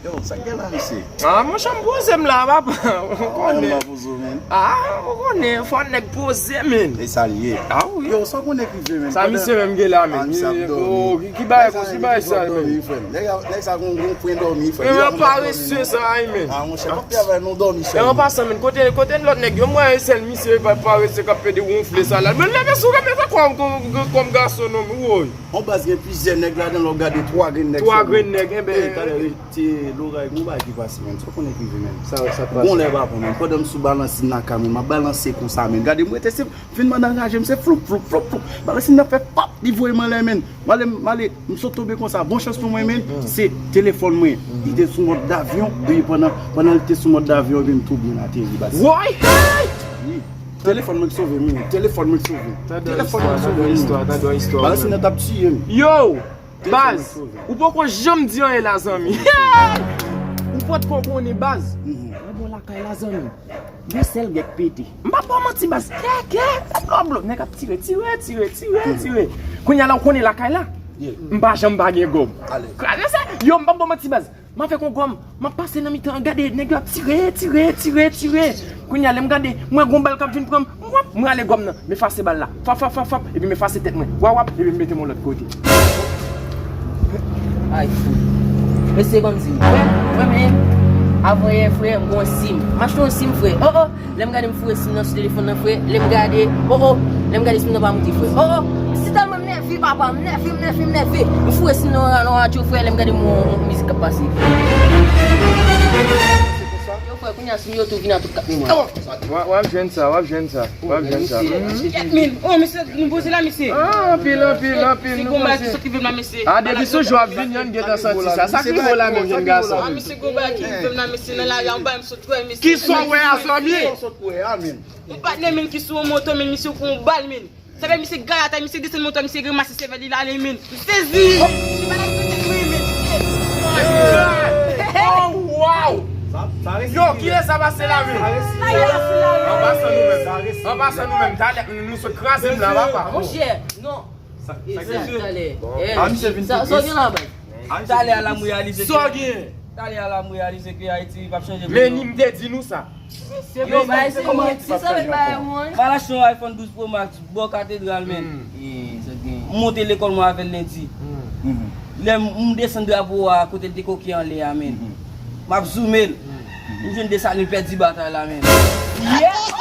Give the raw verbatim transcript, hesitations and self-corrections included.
Yo, sa k gen la, mesye? Ah, monchè, m poze m la, papa. Ou konnen. Ah, ou konnen, fò nèg poze, men. E sa l ye. Ah, wi. Yo, sa w konnen ki vle, men. Sa misye menm gen la, men. Ki bagay, ki bagay sa, men. Nèg sa gon, gon pwen dòmi, frè. Men parese sa, men. Ah, monchè, pa travay, nou dòmi sèlman. E an pasan, men, kote, kote lòt nèg yo, m wè sèl misye parese k ap pede wonfle sa la. Men leve sou kanpe sa kòm, kòm, kòm gason, non, woy. On baz gen plizyè nèg ladan, lè w gade twa grenn nèg sèlman. Twa grenn nèg, enben. Talè, se loray, gon bagay ki pase, menn. Sa w konnen ki vle, menn. Sa, sa pase. Gon lè pa bon, menn. Pandan m sou balansin nan ka, menn, m ap balanse konsa, menn. Gade, m rete se, fin manda raje m, se floup, floup, floup, floup. Balansin nan fè pap, li voye m anlè, menn. M ale, m ale, m sot tonbe konsa. Bon chans pou mwen, menn, se telefòn mwen. Li te sou mòd davyon, epi pandan, pandan li te sou mòd davyon, epi m tou byen ateri, baz. Woy! Wi. Telefòn mwen k sove m, wi. Telefòn mwen k sove m. Telefòn mwen k sove m, wi. Bagay sila t ap tiye m. Yo! Baz, ou poko janm di anyen la, zanmi. Ou potko konnen, baz. Mwen bon lakay la, zanmi. Yon sèl gèk pete. M pa ba w manti, baz. Kè, kè. Lòblo, nèg ap tire, tire, tire, tire, tire. Kounye a la, ou konnen lakay la. M pa janm pa gen gòb. Kraze sa. Yo, m pa ba w manti, baz. M avèk yon gòm, m ap pase nan mitan an, gade, nèg yo ap tire, tire, tire, tire. Kounye a, lè m gade, m wè gon bal k ap vin pran m, m wap, m rale gòm nan, m efase bal la, fap, fap, fap, fap, epi m efase tèt mwen, wawap, epi m mete m yon lòt kote. Ay, fou. Mesye, ban m di nou, frè, mwen menm, avan yè, frè, m gen yon sim. M achte yon sim, frè. Oh, oh. Lè m gade, m foure sim nan sou telefòn nan, frè. Lè m gade, oh, oh. Lè m gade, sim nan pa moute, frè. Oh, oh. Si tèlman m nève, papa, m nève, m nève, m nève. M foure sim nan, nan radyo, frè. Lè m gade, m wè yon mizik k ap pase. Yo, frè, kounye a, sim yo tou vin a tout kat memwa. W ap jwenn sa, w ap jwenn sa, w ap jwenn sa. Kèt mil. Oh, mesye, nou poze la, mesye. Ah, anpil, anpil, anpil, nou poze. Se konba ki sot rive m la, mesye. Ah, depi sou jou ap vin, yon gentan santi sa. Sa k rive w la menm, jèn gason? Ah, mesye, konba ki rive m la, mesye, nan lari a, yon bagay m sot wè, mesye. Kisa w wè a, zanmi? Yon patnè, men, ki sou yon moto, men, misye pran yon bal, men. Sa fè misye gayatay, misye desann moto, misye ranmase sèvèl li, l ale, men. M sezi! Misye pa nan tèt mwen, men. Oh, wow! Yo, kilè sa pase la, men? An pasan nou menm, an pasan nou menm, talè, nou sot kraze m la, papa. Monchè, non. Sa, sa k rive? Talè. Ah, misye vin sa, sa w gen la, baz? Talè a la m reyalize ke, talè a la m reyalize ke Ayiti p ap chanje pou nou. Men ni m te di nou sa. Yo, bay se mwen, se sa vle bay mwen. M al achte yon iPhone douz Pro Max bò katedral, men. M monte lekòl mwen avè l lendi. Lè m, m desann drapo a kote l te koke anlè a, men. M ap zoume l. M jwenn Desalin pèdi batay la, men. Yeah!